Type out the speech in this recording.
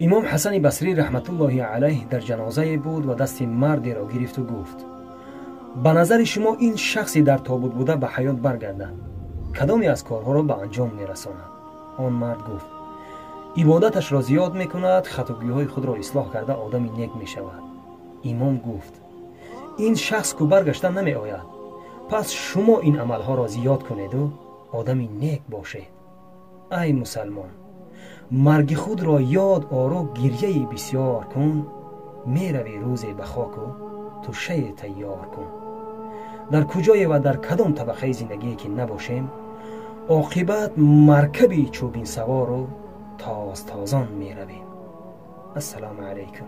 Имом Ҳасани Басрӣ раҳматуллоҳи алайҳ дар ҷанозае буд ва дасти мардеро гирифту гуфт: ба назари шумо ин шахси дар тобут буда ба ҳаёт баргардад, кадоме аз корҳоро ба анҷом мерасонад? Он мард гуфт: ибодаташро зиёд мекунад, хатогиҳои худро ислоҳ карда одами нек мешавад. Имом гуфт: ин шахс ку баргашта намеояд, пас шумо ин амалҳоро зиёд кунеду одами нек бошед. Ай мусалмон, марги худро ёд ору, гирьяи бисёр кун, меравӣ рӯзе ба хоку тӯшае тайёр кун. Дар куҷое ва дар кадом табақаи зиндагие ки набошем, оқибат маркаби чӯбинсавору тозтозон меравем. Ассалому алайкум.